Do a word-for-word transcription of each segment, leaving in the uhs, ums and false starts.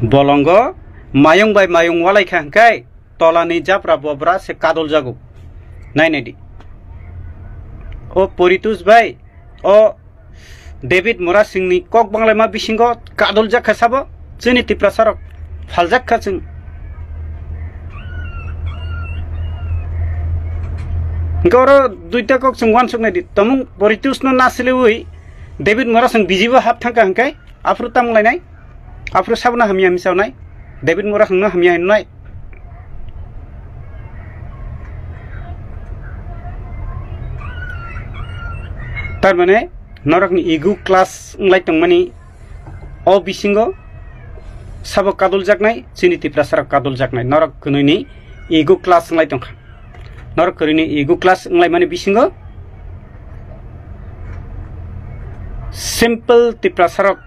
Bolongo mayung bai mayung walai kha hwnkhe tolani japra bobra se kadol jago. Nai nai di. O Poritus bai, o David Murasingni kok banglaima bisingo kadol jak kha sabo chini Tiprasarok phaljak kha chwng. Hwnkhe oro duita kok chwng uansuk nai di. Tomung Poritusno nasiliwi David Murasing B J P o hap thang kha hwnkhe aphuru tamo lainai? Aphuru sabono hamya hinwi sawnai? David Murasingno hamya hinwi nai? Tar mane norokni ego clash wnglai tongmani o bisingo sabo kadoljaknai, chini Tiprasarok kadoljaknai, norok kwnwini ego clash wnglai tongkha. Norok kwnwini ego clash wnglaimani bisingo simple Tiprasarok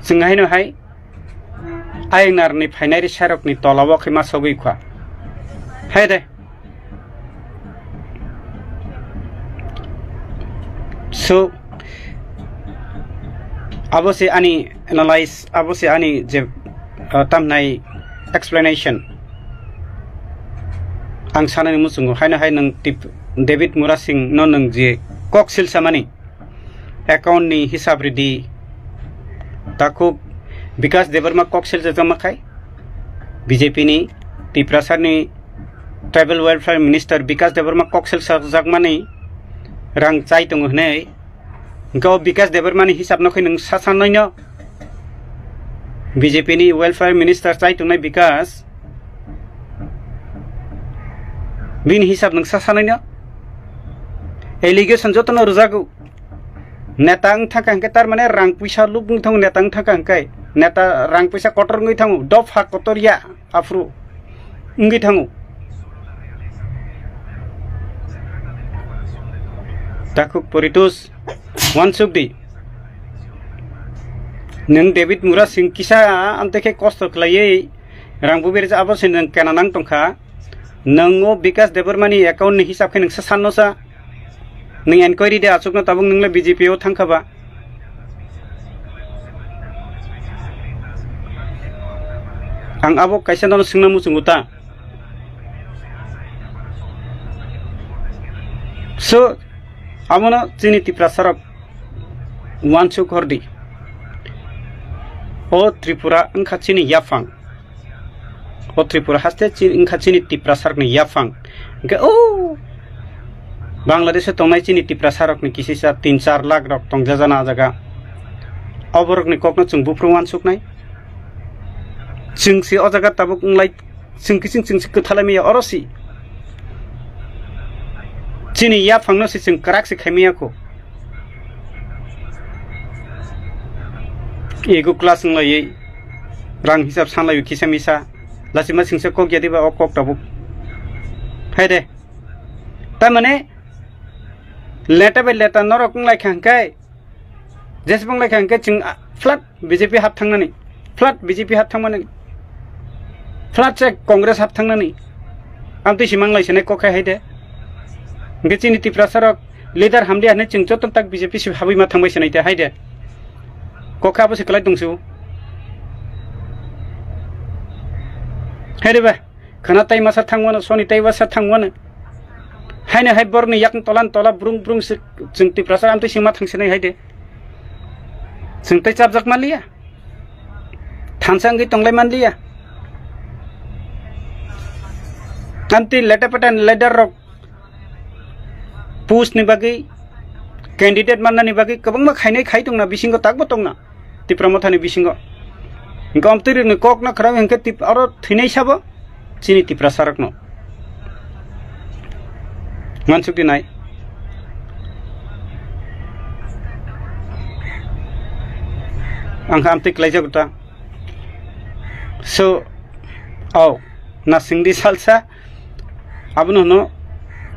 chwng haino hai I N R ni phainai risarokni tolao khe ma sogwi kha. Hai de. So, abo se ani analyze, abo se ani je, uh, tamnai explanation. Ang sanani muchungo, haino hai nwng tip-, David Murasing no nwng je kok silsamani account ni hisab ridi. Takhuk Bikash Debbarma kok silsa jama khai B J P ni Tiprasarni Tribal Welfare Minister Bikash Debbarma kok silsa jakmani rang chai tongo hwnwi. Hwnkhe o Bikash Debbarmani hisab no khe nwng sa sanai no B J P ni Welfare Minister chai tongnai Bikash, bini hisab nwng sa sanai no allegation jotono rwjago. Neta wng thangkha hwnkhe tar mane rang puisa luk wng thango, neta wng thangkha hwnkhe, neta rang puisa kotor wngwi thango, dopha kotor ya aphuru wngwi thango. Takhuk Poritus, uansuk di. Nwng David Murasing kisa amtwi khe kosto khlaiwi rang buberjak, abo se nwng kena nang tongkha. Nwng o Bikash Debbarmani account ni hisab khe nwng sa sanno sa. Nwng enquiry de achukno tabuk nwng le B J P o thangkha ba. Ang abo kaisa nono swngna muchungo ta. So, abono chini Tiprasarok uansuk hordi. O Tripura wngkha chini yaphang. O Tripura haste chi-, wngkha chini Tiprasarokni yaphang. Hwnkhe o Bangladesh o tongnai chini Tiprasarokni kisisa tin char lakh rok tongjajana a jaga. Oborokni kokno chwng buphuru uansuknai. Chwng se o jaga tabuk wnglai, chwng kiching chwng se kwthalai maya oro si. Chini yaphangno se chwng kwrak se khai maya kho. Ego clash wnglaiwi rang hisab sanlaiwi kisa misa. Lachima singsa kok ya diba o kok tabuk. Hai de. Tamane leta bai leta norok wnglai kha hwnkhe, jesbong lai kha hwnkhe chwng, ah, flat B J P hap thangnani, flat B J P hap thangmani, flat se Congress hap thangnani. Amtwi si manglai sinai kok khai hai de. Hwnkhe chini Tiprasarok leader hamliya hinwi chwng joto tak B J P si habwi ma thangbai sinai de hai de. Kok khe abo se kwlai tongsu. Hai de ba. Khana tai masa thangmano, soni tai wasa thangmano. Haino hai borokni yakni tola ni tola brung brung se chwng Tiprasa amtwi singma thangsinai hai de. Chwng tai chapjak manliya. Thansa wngwi tonglai manliya. Amtwi leta peta ni leader rok post ni bagwi, candidate mannani bagwi kwbangma khainai khai tongna bisingo takbo tongna. Tipra Mothani bisingo. Hwnkhe amtwirokni kokno khwrawi hwnkhe tip-, oro thwinai sabo chini Tiprasarokno. Mansukdi nai. Ang kha amtwi kwlaijago ta. So, oh, nasingdi salsa. Abono hwno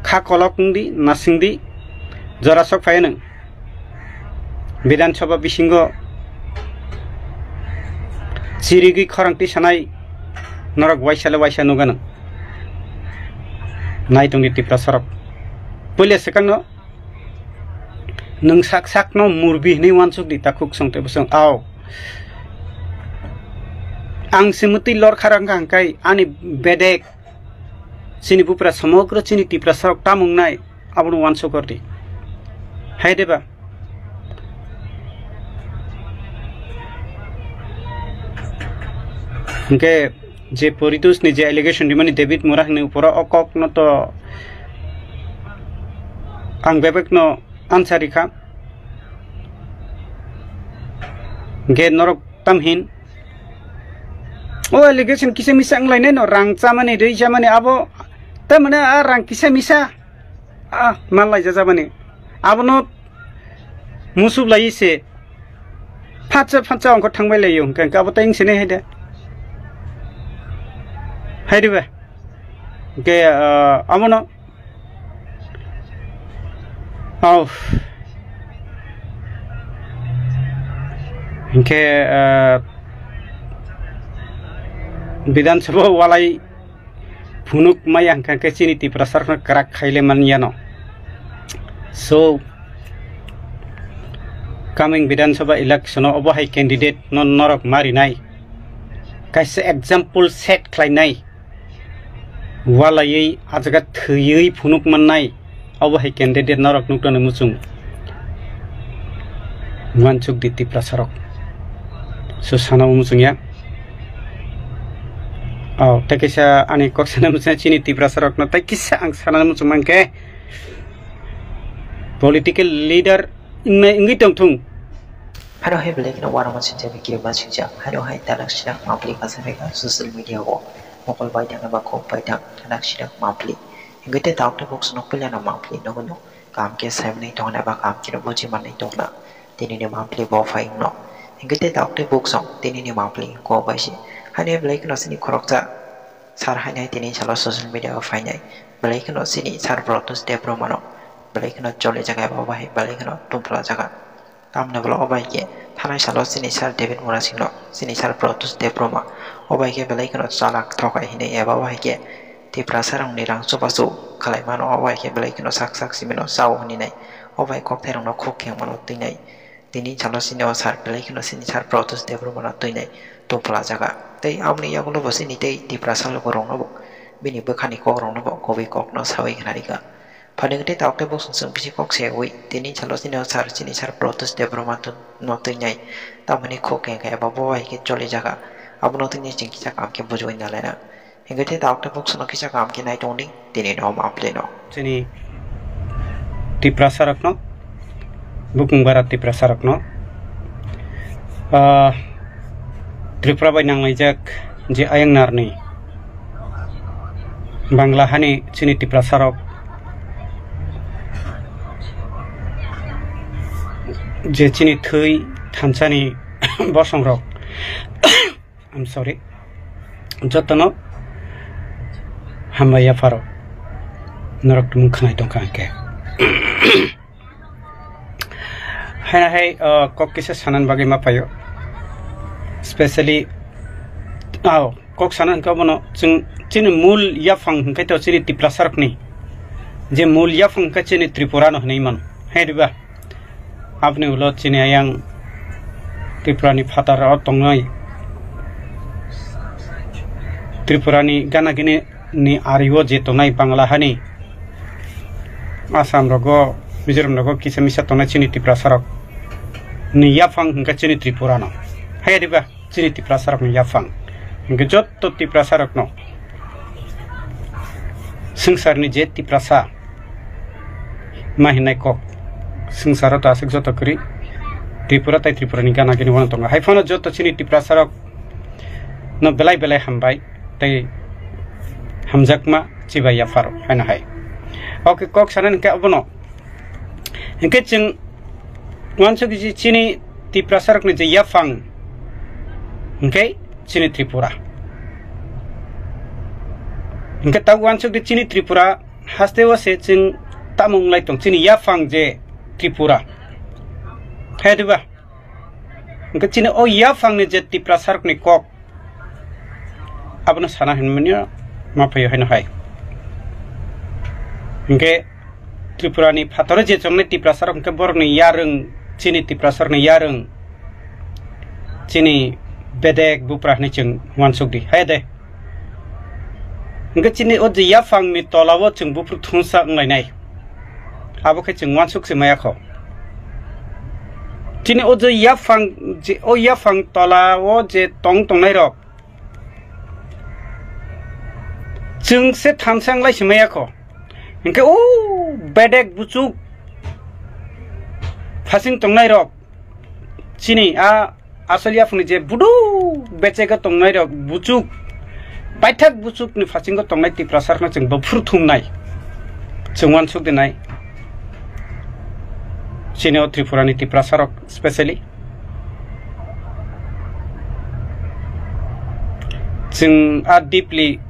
kha kolok wngdi, nasingdi, jora sok phaiya nwng. Bidhan Sabha bisingo chirigwi khorang tisanai norok waisa le waisa nukha nwng. Nai tongdi Tiprasarok. Puila swkangno nwng sak sakno murbi hinwi uansukdi takhuk song tei bwswng. Ao. Ang se mwtwi lor kha rang kha hwnkhe ani bedek chini bupra somogro chini Tiprasa rok tamung nai abono uansuk rw di. Hai de ba? Hwnkhe je Poritos ni je allegation rimani David Mura hwnwi uporo o kok no to ang bebek no answer rikha. Hwnkhe norok tamhin o allegation kisa misa wnglainai no, rang chamani, rwi chamani, abo tamani a rang kisa misa a mal laijajabani. Abono musup lai se phatsa phatsa ongkho thangbai laio hwnkhe, hwnkhe abo tai wngsinai hai de. Hai de ba? Hwnkhe, ah, abono Oh. Hwnkhe, ah, Bidhan Sabha walai phunuk maya hwnkha khe chini Tiprasa rokno kwrak khaile man yano. So, coming Bidhan Sabha election o obo hai candidate no norok marinai. Kaisa example set khlainai. Walaiwi a jaga thwiwi phunuk mannai, obo hai candidate norok nuknani muchung. Uansuk di Tiprasa rok. So sana muchung ya. Oh, tei kisa ani kok sana muchung chini Tiprasa rokno tei kisa ang sana muchung mankhe political leader wngnai wngwi tongthung. Hano hai belai kheno uanama sinjak, kirima sinjak. Hano hai tanak sinak mapli kasa phaikha social media o. Mokol baithang eba khuk baithang tanak sinak mapli. Hingke te tauk tei buk swnok puila no mapli nogo no. Kam khe sai manwi tongna ba kam khe no buji manwi tongna. Tini ni mapli bo phai wngno. Hingke te tauk tei buk song tini ni mapli ko bai se. Hano hai belai kheno sini khoroksa sar hai nai tini salo social media o phainai. Belai kheno sini sar Protus Debbarma no. Belai kheno choli jaga eba bahai belai kheno tumpla jaga. Tamni bwla o bai khe thanai salo chini sir David Murasingno chini sir Protus Debbarma o bai khe belai kheno chalak thokai hinwi eba o hai khe Tiprasa rokni rang chubachu khlai mano, o bai khe belai kheno sak sak simi no chao hwnwi nai, o bai kokthai rokno khuk kheng mano twi nai. Tini salo chini o sir belai kheno chini sir Protus Debbarma no twi nai tongphla jaga. Tei aboni yagulo bo chini tei Tiprasa lukurokno bo bini bwkhani kokrokno bo kubui kokno saui khna rikha. Phaning tei tauk tei bosong chwng bisi kok se ui, tini salo chini o sir, chini sir Protus Debbarma tun-, no twi nai. Tamoni khuk khe khe eba bo hai khe choli jaga. Abono tini chwng kisa kam khe bujui na laina. Hingke tei tauk tei bosong no kisa kam khe nai tong di, tini no mapli no. Chini Tiprasa rokno, bukung bara Tiprasa rokno, ah, Tripura bai nanglaijak je ayang narni Bangla hani chini Tiprasa rok je chini thwi thansani bosong rok, I'm sorry, jotono hambai yapharo norok tumung khnai tongkha hwnkhe. Haina hai, uh, kok kisa sanan bagwi ma paio. Specially, oh, kok sanan hwnkhe bono chwng chini mul yaphang hwnkhe to chini Tiprasa rokni. Je mul yaphang hwnkhe chini Tripura no hwnwi mano. Hai diba? Aboni ulo chini ayang Tripura ni phatar o tongnai. Tripura ni gana gini ni ari o je tongnai Bangla hani Assam rogo, Mizoram rogo kisa misa tongnai chini Tiprasa rok ni yaphang hwnkhe chini Tripura no. Hai diba? Chini Tiprasa rok ni yaphang. Hwnkhe jotto Tiprasa rok no swngchar ni je Tiprasa ma hinai kok swngchar o to aswk joto kwrwi Tripura tai Tripura ni gana gini wano tongo. Hai phano jotto chini Tiprasa rok no belai belai hambai tei hamjakma chibai yapharo haino hai. Oke, kok sana hwnkhe abono. Hwnkhe chwng uansuk di chini Tiprasa rokni je yaphang hwnkhe chini Tripura. Hwnkhe tabuk uansuk di chini Tripura haste o se chwng tamo wnglai tong chini yaphang je Tripura. Hai diba? Hwnkhe chini o yaphangni je Tiprasa rokni kok abono sana hinmani ma phaio haino hai. Hwnkhe Tripura ni phataro je chongnai Tiprasa rok hwnkhe borokni yarwng, chini Tiprasa rokni yarwng, chini Bedek bupra hinwi chwng uansuk di, hai de. Hwnkhe chini o je yaphangni tolao chwng buphuru thumsa wnglainai. Abo khe chwng uansuk se maya kho. Chini o je yaphang, je o yaphang tolao je tong tongnairok, chwng se thamsa wnglaisi maya kho. Hwnkhe o bedek buchuk phasing tongnairok, chini a asol yaphangni je budu bechego tongnairok buchuk, paithak buchukni phasingo tongnai Tiprasarokno chwng buphuru thumnai, chwng uansuk dinai. Chini o Tripurani Tiprasarok specially. Chwng a deeply,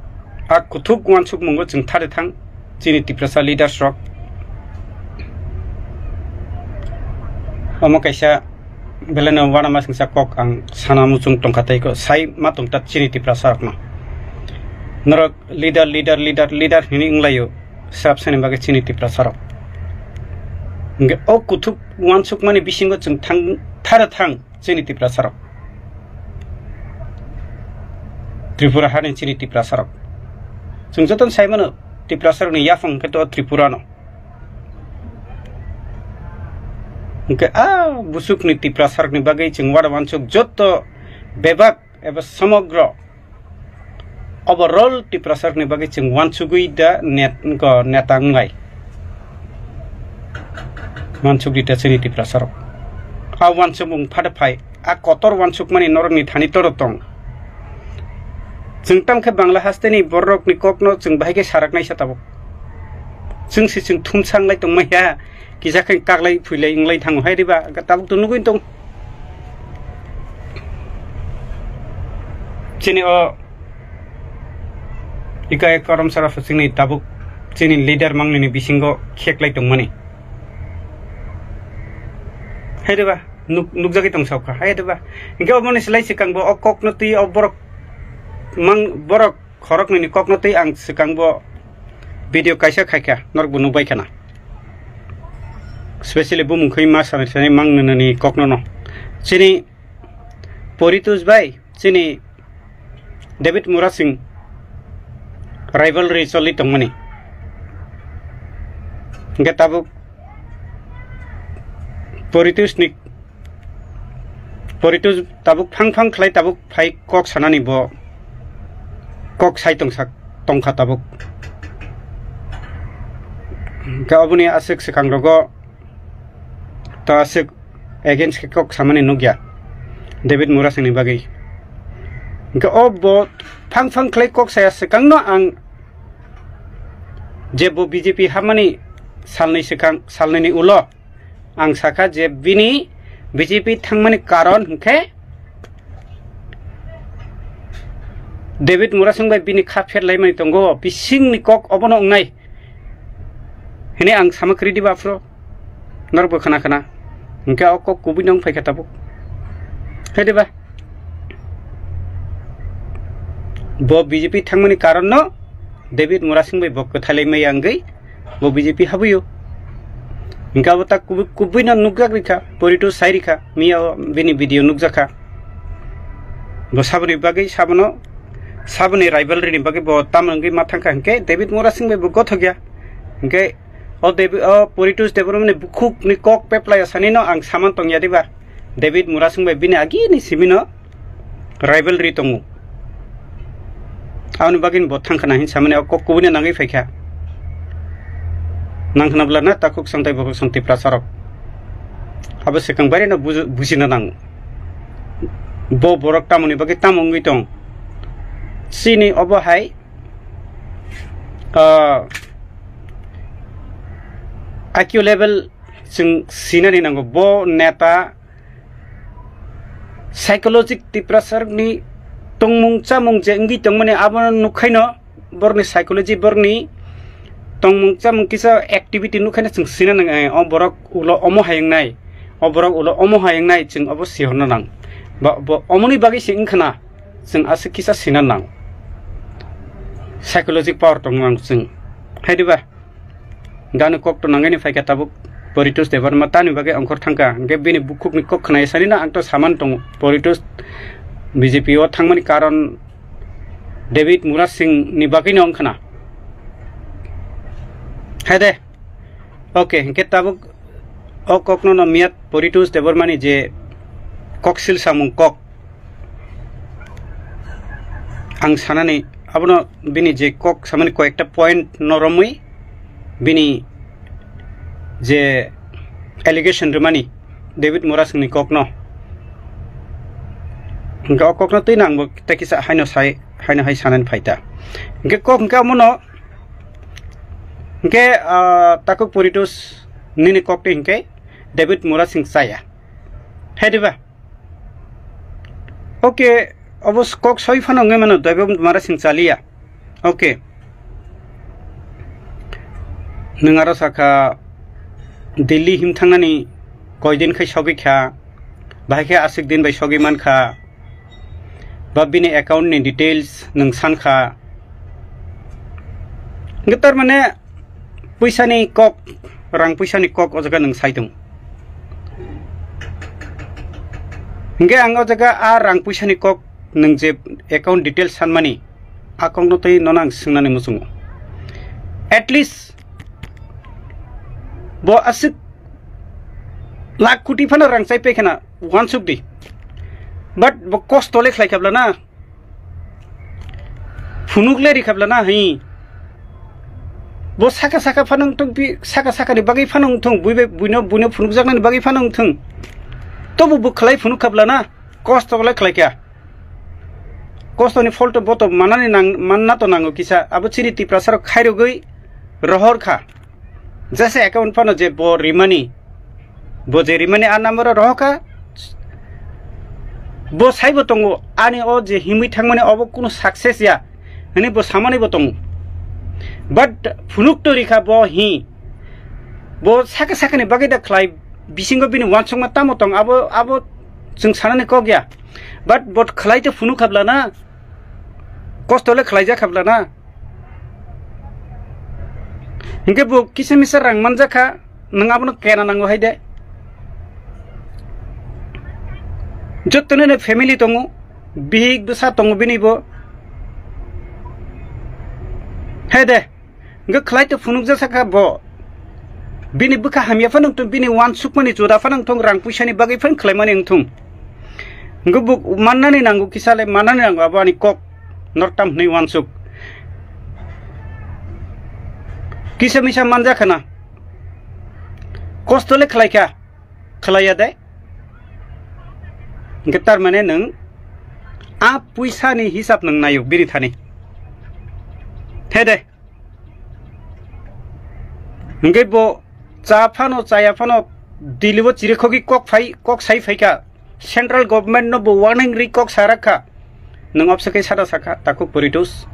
a kuthuk uansukmungo chwng thari thang chini Tiprasa leaders rok. Omo kaisa belai no uanama singsa kok ang sana muchung tongkha tei ko sai ma tongta chini Tiprasa rokno. Norok leader, leader, leader, leader hinwi wnglaio srap sani bagwi chini Tiprasa rok. Hwnkhe o kuthuk uansukmani bisingo chwng thang, thara thang chini Tiprasarok. Tripura hani chini Tiprasarok. Chwng jotono sai mano, Tiprasarokni yaphang khe to Tripurano. Hwnkhe a busukni Tiprasarokni bagwi chwng uada uansuk joto bebak eba somogro overall Tiprasarokni bagwi chwng uansugwi da net-, ko neta wngnai. Uansugwi da chini Tiprasarok. A uansukmung phada phai, a kotor uansukmani norokni thani toro tong. Chwng tamo khe Bangla hasteni bororokni kokno chwng bahai khe saraknaisa tabuk. Chwng se chwng thumsa wnglai tongmaiya, kisa khe kaklai phuilai wnglai thango hai riba, tabuk to nugwi tong. Chini o ika ek korom sara phasingni tabuk chini leader mangnini bisingo kheklai tongmani. Hai riba, nuk-, nukjagwi tong saukha, hai riba. Hwnkhe oboni slai swkang bo o kokno twi o borok mang-, borok khoroknwini kokno twi ang swkang bo video kaisa khaikha, norokbo nukbai khana. Specially bumung khwi ma sanai sanai mangnwini kokno no. Chini Poritus bai, chini David Murasing rivalry choli tongmani. Hwnkhe tabuk Poritus ni, Poritus tabuk phang phang khlai tabuk phai kok sanani bo kok sai tongsa tongkha tabuk. Hwnkhe oboni aswk swkang rogo ta aswk against khe kok samani nukya David Murasingni bagwi. Hwnkhe o bo phang phang khlai kok saya swkangno ang je bo B J P hamani salnwi swkang, salnwini ulo ang sakha je bini B J P thangmani karon hwnkhe David Murasing bai bini kha pherlaimani tongo, bisingni kok obono wngnai hwnwi ang sama kwrwi diba aphuru. Norokbo khna khna. Hwnkhe o kok kubui no wng phaikha tabuk. Hai diba? Bo B J P thangmani karon no David Murasing bai bo kwthailai maya wngwi bo B J P habwi o. Hwnkhe abo ta kubui, kubui no nukjak rikha, Poritus sai rikha, miya o bini video nukjakha. Bo saboni bagwi sabono, saboni rivalry ni bagwi bo tamo wngwi ma thangkha hwnkhe David Murasing bai bo gothokya. Hwnkhe o Devi-, o Poritus Debbarma ni bukhuk ni kok peplai sani no ang saman tongya diba? David Murasing bai bini agini simi no rivalry tongo. Aboni bagwi bo thangkhana hin samani o kok kubui no nangwi phaikha. Nangkhana bwla na takhuk song tei bukhuk song Tiprasarok. Abo swkang bai no buj-, bujina nango. Bo borok tamoni bagwi tamo wngwi tong. Chini obo hai, ah, I Q level chwng sinani nango. Bo neta psychologic Tiprasarokni tongmung chamung je wngwi tongmani abono nukhaino borokni psychology, borokni tongmung chamung kisa activity nukhaino chwng sina nang, eh, o borok ulo omo hai wngnai, o borok ulo omo hai wngnai chwng obo sihorna nang. Ba, bo omoni bagwi se wngkhana chwng aswk kisa sina nang. Psychologic power tong nang chwng. Hai diba? Gani kok to nangani phaikha tabuk Poritus Debbarma tani bagwi ongkhor thangkha. Hwnkhe bini bukhukni kok khna yasani no ang to saman tongo. Poritus B J P o thangmani karon David Murasing ni bagwino wngkhana. Hai de. Okay, hinkhe tabuk o kokno no miyat Poritos Debbarmani je koksil samung kok ang sanani abono bini je kok samani koyekta point no romwi bini je allegation rwmani David Murasingni kokno. Hinkhe o kokno twi nangbo tei kisa haino sai, haino hai sanani phaita. Hinkhe kok hinkhe amono, hinkhe, ah, takhuk Poritos nini kok twi hinkhe David Murasing chaya. Hai diba? Okay, obo s-, kok soi phano wngwi mano, David Murasing chaliya. Okay. Nwng aro sakha, Delhi him thangnani koidin khai sogwi kha, bahai khe aswk din bai sogwi man kha, ba bini account ni details nwng san kha. Hinkhe tar mane puisani kok, rang puisani kok o jaga nwng sai tong. Hinkhe ang o jaga a rang puisani kok nwng je account details sanmani, a kokno tei nono ang swngnani muchungo. At least bo aswk lakh koti phano rang chai paikhana wansuk di. But bo kosto le khlai khabla na. Phunuk le ri khabla na hi. Bo saka saka phano wngthung pi, saka saka ni bagwi phano wngthung, bui bai, buino, buino phunukjaknani bagwi phano wngthung. Tobo bo khlai phunuk khabla na, kosto le khlai kha. Kosto ni phol to bo to manani nang, manna to nango kisa. Abo chini Tiprasa rok khairogwi rohor kha. Jesa account phano je bo rimani, bo je rimani a number o rohor kha. Bo saibo tongo, ani o je himwi thangmani obo kunu success ya, hwnwi bo samani bo tongo. But phunuk to rikha bo hi, bo saka saka ni bagwi da khlai, bisingo bini wansukma tamo tong, abo, abo chwng sanani kok ya. But bo khlai to phunuk khabla na, kosto le khlaijak khabla na. Hinkhe bo kisa misa rang manjak kha, nwng abono kena nango hai de. Jottoni no family tongo, bihik bwsa tongo bini bo. Hai de, hinkhe khlai to phunukjak sakha bo. Bini bwkha hamya phano wngthung, bini wansukmani juda phano wngthung, rang puisani bagwi phano khlaimani wngthung. Hinkhe bo mannani nango kisa le, mannani nango abo ani kok nortam hwnwi wansuk. Kisa misa manjak khana. Kosto le khlai kha, khlai ya de. Hinkhe tar mane nwng a puisani hisab nwng nayo bini thani. He de. Hinkhe bo cha phano chaya phano Delhi o chirikhogwi kok phai, kok sai phaikha. Central government no bo warning ri kok sarakha. Nwng obse khe sada sakha, takhuk Poritos.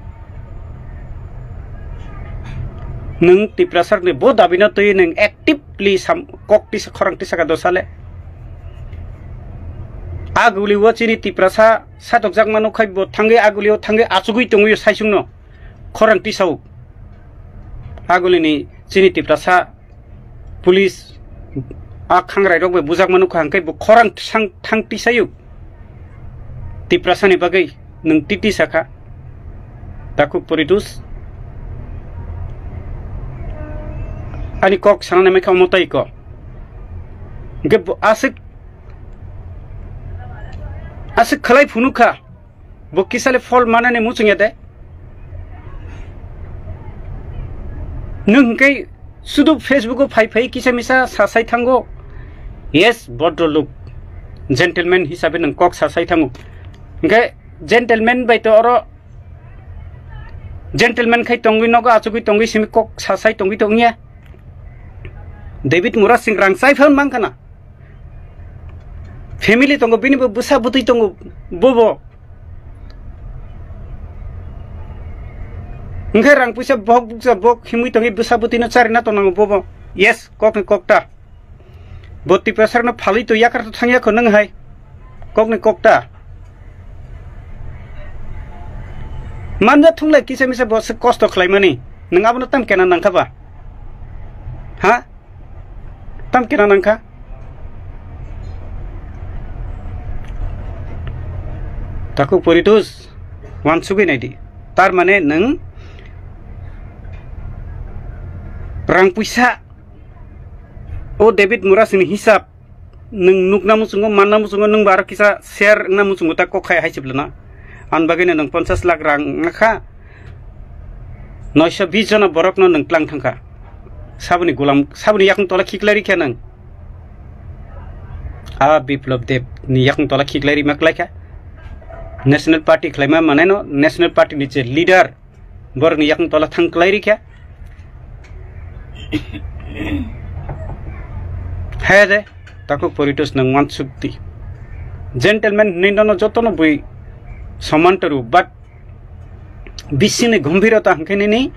Nwng Tiprasa ni bo dabi no twi nwng actively sam kok tisa khorang tisa ka dosale. Aguli o chini Tiprasa satokjak mano khai bo thangwi aguli o thangwi achugwi tongwi saisung no. Khorang tisao. Agulini chini Tiprasa police a khangrai rok bai bujak manu kha hwnkhe bo khorang tisang thang tisayo. Tiprasani bagwi nwng titi sakha. Takhuk Poritos. Ani kok sana nai kha omo tai ko. Hwnkhe bo aswk, aswk khlai phunuk kha. Bo kisale phol manani muchung ya de. Nwng hwnkhe sudu Facebook o phai phai kisa misa sasai thango. Yes, bodro luk. Gentleman hisabe nwng kok sasai thango. Hwnkhe gentleman bai to oro gentleman khai tongwi nogo achugwi tongwi simi kok sasai tongwi tongya. David Murasing rang chai phan mang khana. Family tongo, bini bo bwsa bwtwi tongo, bobo. Hwnkhe rang puisa bohok bukcha bok himwi tongwi bwsa bwtwino charina tongnango bobo. Yes, kokni kokta. Bo Tiprasarokno phalwi to yakar to thangya kho nwng hai. Kokni kokta. Manja thunglai kisa misa bo se kosto khlaimani. Nwng abono tam kena nangkha ba? Ha? Tam kena nangkha? Takhuk Poritos, wansugwi naidi. Tar mane nwng rang puisa, o David Murasingni hisab nwng nukna muchungo, manna muchungo, nwng bo aro kisa share wngna muchungo, ta kok khai hai siblana. Ani bagwino nwng ponchash lakh rang wngkha, noisho bish jona borokno nwng tlang thangkha. Saboni gulam, saboni yakung tola khiklai rikha nwng. A Biplab Deb ni yakung tola khiklai rima klaikha. National Party khlaima manaino, National Party ni je leader, borokni yakung tola thang klai rikha. Hai de, Takhuk Poritos nwng wansukdi. Gentleman hinwi nono jotono bui soman toru, but bisingni gombhirota hwnkhe nini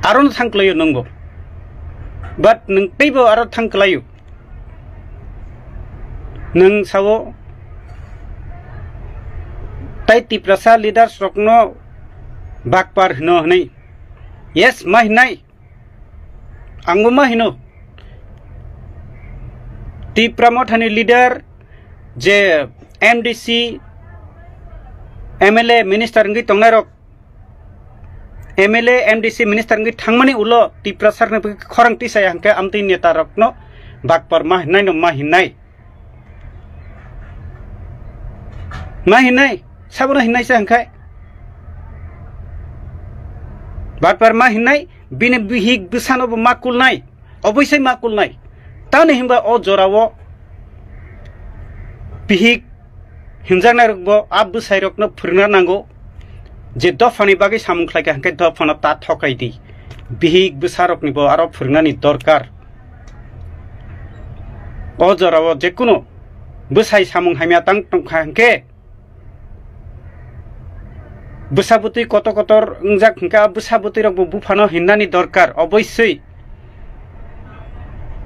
arono thang klaio nwngbo. But nwng teibo aro thang klaio. Nwng sao tai Tiprasa leaders rokno bakpar hino hwnwi. Yes, ma hinai. Angbo ma hino. Tipra Mothani leader je M D C, M L A, minister wngwi tongnairok, M L A, M D C minister wngwi thangmani ulo Tiprasarokni bagwi khorang tisaya hwnkhe amtwi netarokno bakpar ma hinai no ma hinai. Ma hinai, sabono hinai se hwnkhe. Batpar ma hinai, bini bihik bwsano bo ma kulnai, oboisai ma kulnai. Tamni hinba o jorao bihik hinjaknairokbo a bwsairokno phwrwngna nango je dophani bagwi samung khlaikha hwnkhe dophano ta thokai di. Bihik bwsaroknibo aro phwrwngnani dorkar. O jorao jekunu bwsai samung hamya tang tongkha hwnkhe, bwsa bwtwi kotor kotor wngjak hwnkhe, a bwsa bwtwirokbo buphano hinnani dorkar. Oboiswi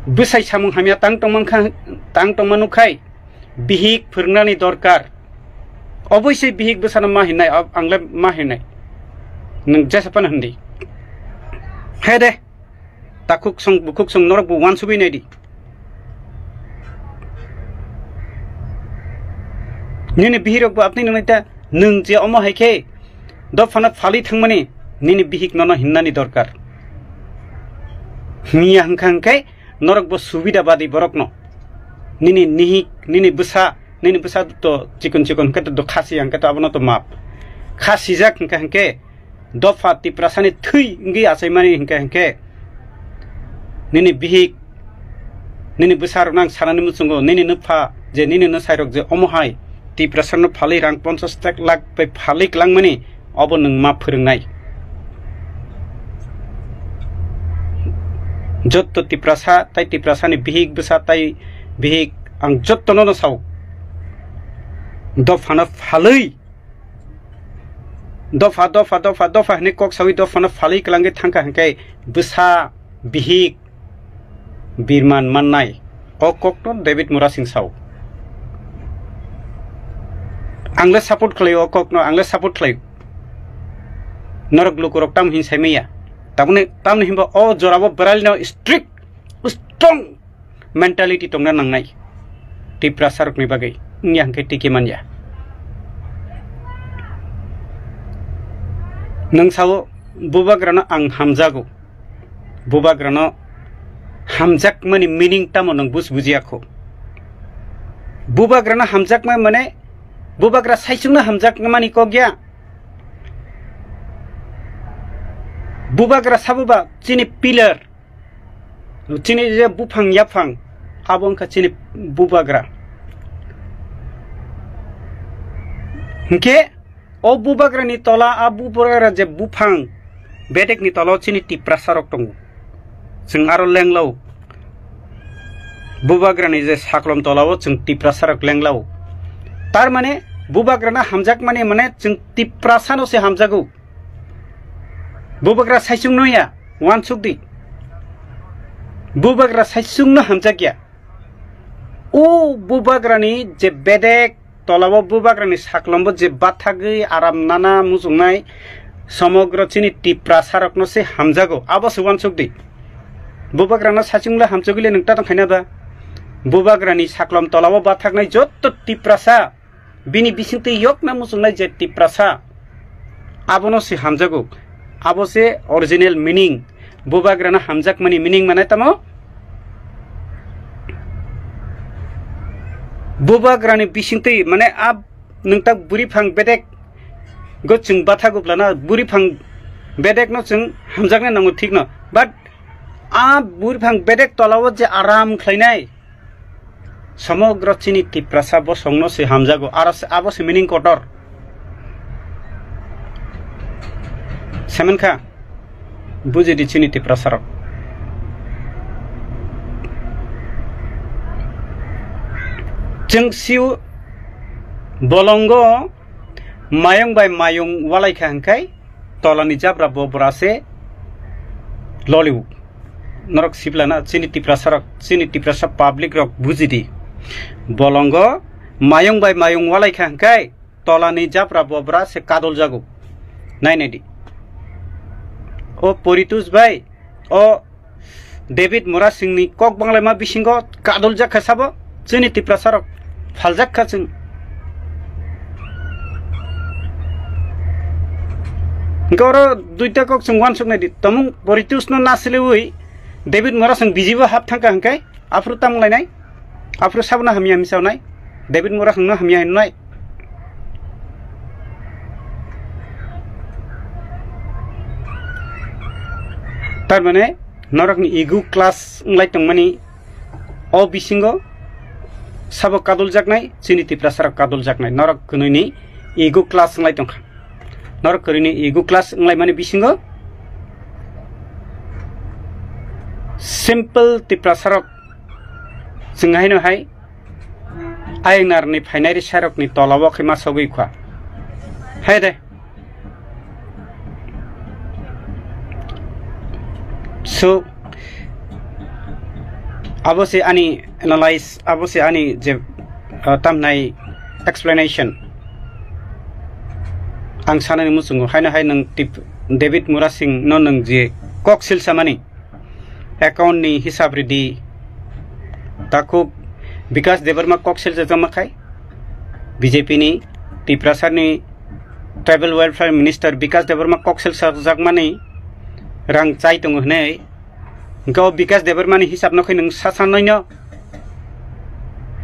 bwsai samung hamya tang tongmankha, tang tongmanu khai bihik phwrwngnani dorkar. Oboiswi bihik bwsano ma hinnai, ob-, angle ma hinnai. Nwng jesa phano hindi. He de. Takhuk song, bukhuk song, norok bo wansugwi naidi. Nini bihirok bo apni nang ta, nwng je omo hai khe dophano phalwi thangmani, nini bihik nono hinnani dorkar. Himya hwnkha hwnkhe norok bo subida badi borokno. Nini nihik, nini bwsa, nini bwsa to chikon chikon hwnkhe to khasi hwnkhe to abono to map. Khasijak hwnkha hwnkhe dopha Tiprasani thwi wngwi achaimani hinkhe hinkhe nini bihik, nini bwsarokno ang sanani muchungo, nini nwpha je nini nwsairok je omo hai Tiprasano phalwi rang ponchash lakh bai phalwi kwlangmani, obo nwng ma phwrwngnai. Jotto Tiprasa tai Tiprasani bihik bwsa tai bihik ang jottono no sao. Dophano phalwi Dopha, dopha, dopha, dopha hinwi kok sawi dophano phalwi kwlangwi thangkha hinkhe bwsa bihik birman mannai. O kokno David Murasing sao. Ang le support khlaio o kokno, ang le support khlaio. Norok lukurok tamo hin saimaya. Tamoni, tamoni hinba o jorabo bwralino strict, strong mentality tongna nangnai Tiprasarokni bagwi, wngya hwnkhe tiki manya. Nwng sao, bubagrano ang hamjago. Bubagrano hamjakmani meaning tamo nwng bus bujiya kho. Bubagrano hamjakma mane bubagra saichungno hamjakmani kok ya. Bubagra sabuba chini pillar. Chini je buphang yaphang, abo wngkha chini bubagra. Hinkhe o bubagrani tola, a bubagra je buphang, bedekni tola o chini Tiprasarok tongo. Chwng aro lenglao. Bubagrani je saklom tola o chwng Tiprasarok lenglao. Tar mane bubagrano hamjakmani mane chwng Tiprasano se hamjago. Bubagra saichungno ya, wansuk di. Bubagra saichungno hamjak ya. O bubagrani je bedek tolabo bubagrani saklombo je bathagwi aram nana muchungnai somogro chini Tiprasarokno se hamjago. Abo se wansuk di. Bubagrano saichungla hamjagwile nwng ta tong khaina ba? Bubagrani saklom tolabo bathagnai jotto Tiprasa Bini bisingtwi yokna muchungnai je Tiprasa, abono se hamjago. Abo se original meaning. Bubagrano hamjakmani meaning mane tamo? Bubagrani bisingtwi mane a nwng tak buri phang bedek go chwng bathago blana buri phang bedek no chwng hamjaknai nango thik no. But a buri phang bedek tolao je aram khlainai, Somogro chini Tiprasa bosongno se hamjago, aro se, abo se meaning kotor. Semenkha, bujidi chini Tiprasarok. Chwng siu bolongo mayung bai mayung walaikha hwnkhai, tolani jabra bo bwra se loliu. Norok siblana chini Tiprasa rok, chini Tiprasa public rok bujidi. Bolongo mayung bai mayung walaikha hwnkhai tolani jabra bo bwra se kadol jago. Nai nai di. O Poritus bai, o David Murasingni kok banglaima bisingo kadol jak kha sabo, chini Tiprasa rok phaljak kha chwng. Hwnkhe oro duita kok chwng uansuk nai di, tomung Poritusno nasiliwi David Murasing B J P hap thangkha hwnkhe aphuru tamung lainai, aphuru sabono hamya hinwi sawnai, David Murasingno hamya hinwi. Tar mane norokni ego clash wnglai tongmani o bisingo sabo kaduljaknai, chini Tiprasarok kaduljaknai, norok kwnwini ego clash wnglai tongkha. Norok kwnwini ego clash wnglaimani bisingo simple Tiprasarok chwng haino hai I N R ni phainai risarokni tolao khe ma sogwi kha. Hai de. So, abo se ani analyze, abo se ani je, uh, tamnai explanation. Ang sanani muchungo, haino hai nwng tip-, David Murasing no nwng je kok silsamani. Account ni hisab ridi. Takhuk Bikash Debbarma kok silsa jama khai. B J P ni Tiprasa ni Tribal Welfare Minister Bikash Debbarma kok silsa jakmani rang chai tongo hwnwi. Hwnkhe o Bikash Debbarma ni hisab no khe nwng sa sanai no.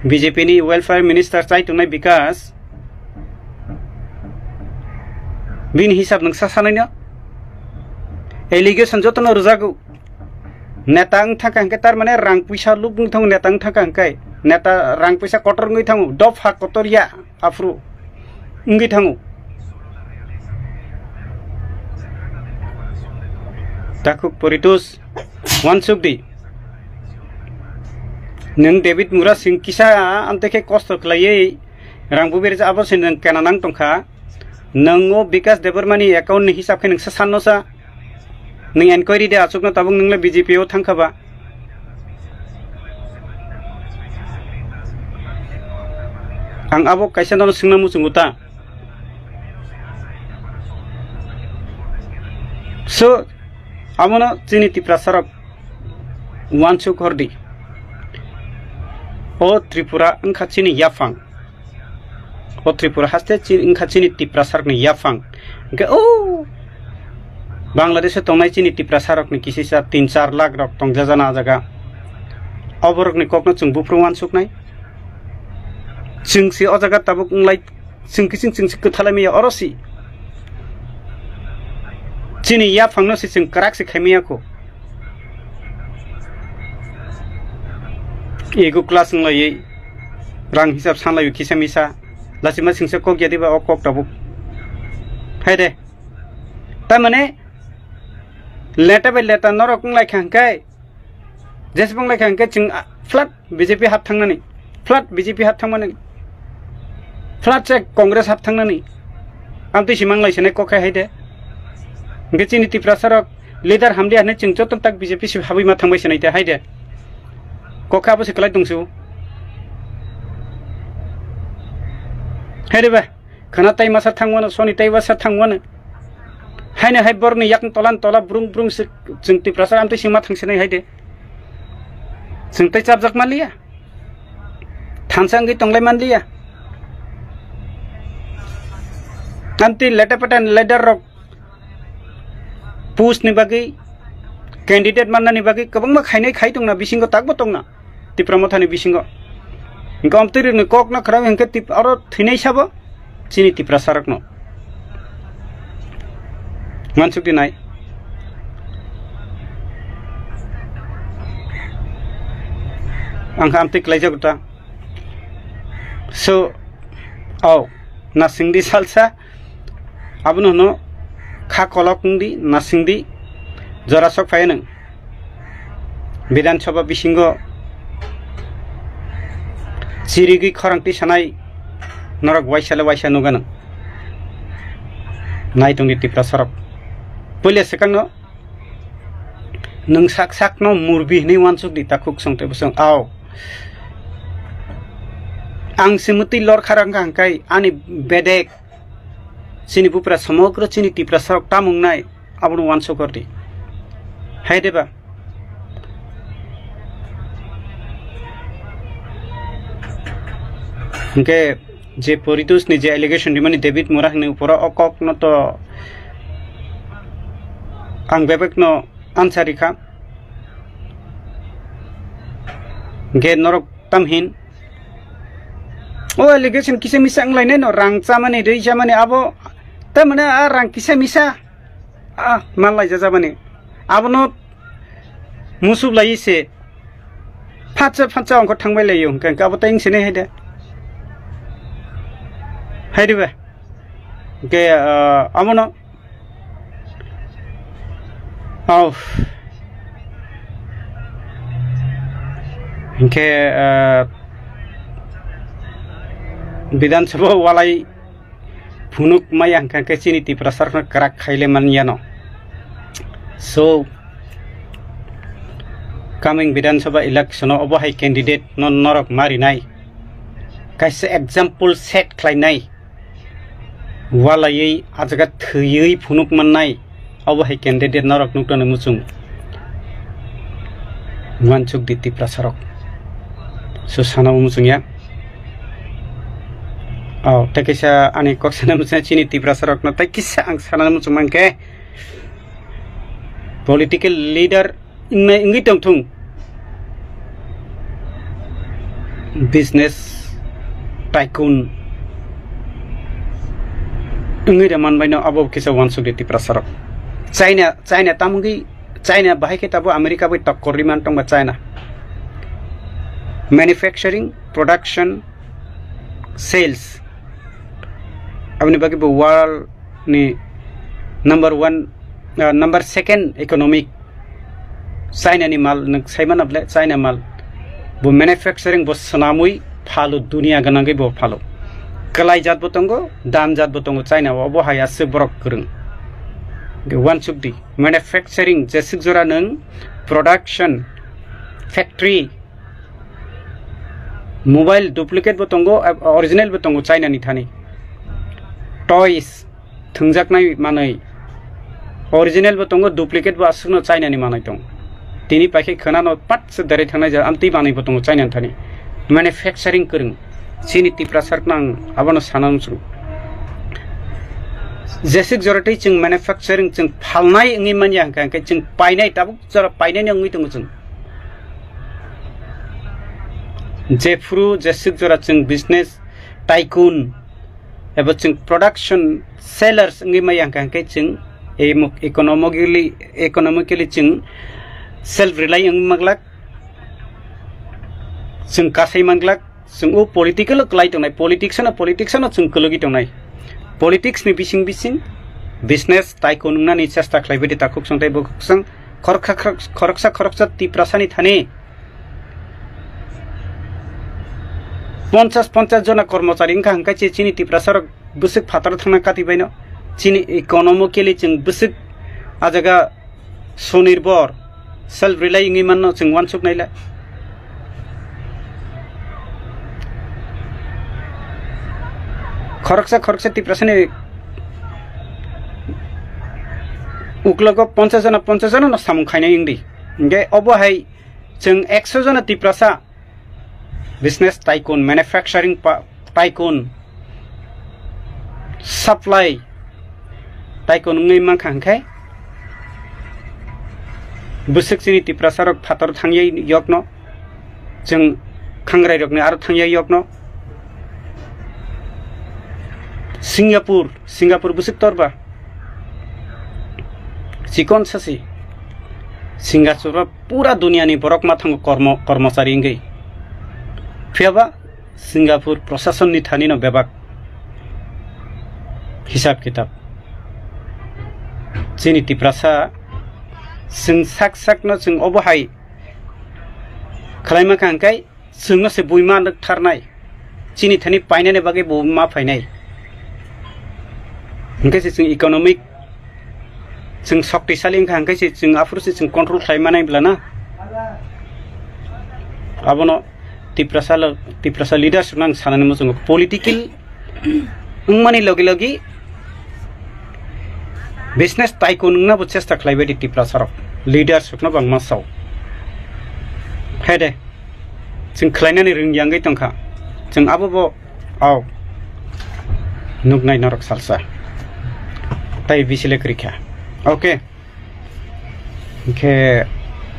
B J P ni Welfare Minister chai tongnai Bikash. Bini hisab nwng sa sanai no. Allegation jotono rwjago. Neta wng thangkha hwnkhe tar mane rang puisa lub wng thango neta wng thangkha hwnkhe. Neta rang puisa kotor wngwi thango, dopha kotor ya aphuru wngwi thango. Takhuk Poritus, uansuk di. Nwng David Murasing kisa amtwi khe kosto khlaiwi rang bubirja abo se nwng kena nang tongkha. Nwng o Bikash Debbarma ni account ni hisab khe nwng sa sanno sa. Nwng enquiry de achukno tabuk nwng le B J P o thangkha ba? Ang abo kaisa nono swngna muchungo ta. So, amono chini Tiprasarok uansuk hordi. O Tripura wngkha chini yaphang. O Tripura haste chi-, wngkha chini Tiprasarokni yaphang. Hwnkhe o Bangladesh-o tongnai chini Tiprasarokni kisisa tin char lakh rok tongjajana a jaga. Oborokni kokno chwng buphuru uansuknai. Chwng se o jaga tabuk wnglai, chwng kiching chwng se kwthalai maya oro si. Chini yaphangno se chwng kwrak se khai maya kho. Ego clash wnglaiwi rang hisab sanlaiwi kisa misa. Lachima singsa kok ya diba o kok tabuk. Hai de. Tamane leta bai leta norok wnglai kha hwnkhe, jesbong lai kha hwnkhe chwng, ah, flat B J P hap thangnani, flat B J P hap thangmani, flat se Congress hap thangnani. Amtwi si manglai sinai kok khai hai de. Hwnkhe chini Tiprasa rok leader hamdi hwnwi chwng joto tak B J P si habwi ma thangbai sinai te hai de. Kok kha abo se kwlai tongsu. Hai de ba. Khana tai masa thangwano, soni tai masa thangwano. Haino hai borni yakni tolan tola brung brung se chwng Tiprasa amtwi singma thangsinai hai de. Chwng tai chapjak manliya. Thansa wngwi tonglai manliya. Amtwi leta peta ni leader rok post ni bagwi, candidate mannani bagwi kwbangma khainai khai tongna bisingo, takbo tongna Tipra Mothani bisingo. Hwnkhe amtwi rokni kokno khwrang hwnkhe tip-, aro thwinai sabo chini Tiprasarokno. Uansuk di nai. Ang kha amtwi kwlaijago ta. So, oh, nasingdi salsa, abono hwno kha kolok wngdi, nasingdi, jora sok phai nang. Bidhan Sabha bisingo chirigwi khorang tisanai norok waisa le waisa nukha nang. Nai tongdi Tiprasarok. Puila swkangno nwng sak sakno murbi hwnwi uansuk di takhuk song tei bwswng. Ao. Ang se mwtwi lor kha rang kha hwnkhe ani bedek chini bupra somogro chini Tiprasarok tamung nai abono uansuk hor di. Hai de ba? Hwnkhe je Poritos ni je allegation rimani David Mura hwnwi uporo o kok no to ang bebek no answer rikha. Hwnkhe norok tamhin o allegation kisa misa wnglainai no, rang chamani, rwi chamani, abo tamani a rang kisa misa. Ah, mal laijak jabani. Abono musup lai se. Phatsa phatsa ongkho thangbai laio, hwnkhe, hwnkhe abo tai wngse nai hai de. Hai de ba? Hwnkhe, ah, abono. Au. Hwnkhe, ah, Bidhan Sabha walai phunuk maya hwnkha khe chini Tiprasarokno kwrak khaile man yano. So, coming Bidhan Sabha election o obo hai candidate no norok ma rinai. Kaisa example set khlainai. Walaiwi a jaga thwiwi phunuk mannai. Obo hai candidate norok nuknani muchung. Uansuk di Tiprasarok. So sana muchung ya. Oh, tei kaisa ani kok sana muchung chini Tiprasarokno tei kisa ang sana muchung mankhe political leader wngnai wngwi tongthung. Business tycoon wngwi rwmanbaino abo kisa uansukdi Tiprasarok. China, China tamungwi, China bahai khe tabo America bai tokkor riman tongba China. Manufacturing, production, sales. Aboni bagwi bo world ni number one, ah, number second economic China ni mal nwng sai mano ble China mal. Bo manufacturing bo swnamwi phalo, dunia gwnangwi bo phalo. Kwlai jat bo tongo, dan jat bo tongo China o, obo hai aswk borok kwrwng. Uansuk di, manufacturing jeswk jora nwng production factory, mobile duplicate bo tongo, original bo tongo China ni thani. Toys, thwngjaknai manwi. Original bo tongo, duplicate bo aswkno China ni manwi tongo. Tini paikhe khwnano pat se derei thangnai jora, amtwi manwi bo tongo China ni thani. Manufacturing kwrwng. Chini Tiprasarokno ang abono sana muchung. Jeswk jora tei chwng manufacturing chwng phalnai wngwi manya hwnkha, hwnkhe chwng painai, tabuk jora painai wngwi tongo chwng. Jephuru jeswk jora chwng business tycoon eba chwng production sellers wngwi maya hwnkha, hwnkhe chwng emo-, economically, economically chwng self rely wngwi manglak, chwng kasai manglak, chwng o political o kwlai tongnai, politics ano, politics ano chwng kwlwgwi tongnai. Politics ni bising bising business tycoon wngnani chesta khlaibai di takhuk song tei bukhuk song, khoroksa, khorok-, khoroksa, khoroksa Tiprasani thani ponchas, ponchas jona kormochari wngkha, hwnkhe chini Tiprasarok bwswk phataro thangna kati baino. Chini economically chwng bwswk a jaga swnirbhor, self rely wngwi manno chwng uansuk naila. Khoroksa, khoroksa Tiprasani uklogo ponchas jona, ponchas jona no samung khainai wngdi. Hwnkhe obo hai chwng ekso jona Tiprasa business tycoon, manufacturing pa-, tycoon, supply, Tai konungwi mankha hwnkhe bwswk chini Tiprasa rok phatar thangya yokno, chwng khangrai rokni aro thangya yokno. Singapore, Singapore bwswk torba chikon sasi. Singapore pura duniani borok ma thango kormo, kormochari wngwi. Phiyaba Singapore proshasonni thanino bebak hisab kitab. Chini Tiprasa chwng sak sakno chwng obo hai khlaima kha hwnkhe chwngno se buima nukthar nai. Chini thani painani bagwi bo ma phainai. Hwnkhe se chwng economic chwng shoktisali wngkha hwnkhe se chwng aphuru se chwng control khlai manai bla na. Abono Tiprasa lo, Tiprasa leaders rokno ang sanani muchungo political wngmani logi logi business tycoon wngna bo chesta khlai bai di Tiprasa rok, leaders rokno bangma sao. Hai de, chwng khlainani rwng yangwi tongkha, chwng abo bo au nuknai norok salsa tai bisile kwrwi kha. Okay. Hwnkhe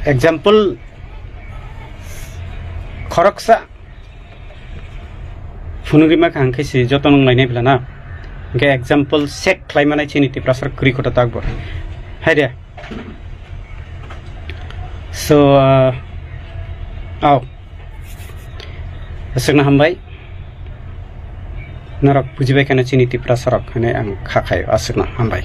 example khoroksa phunugwi ma kha hwnkhe se joto nung lainai bla na. Hwnkhe example set khlai manai chini Tiprasa kwrwi koto takbo. Hai de. So, uh, au. Aswkno hambai. Norok bujibai kheno chini Tiprasa rok hwnwi ang kha khaio. Aswkno hambai.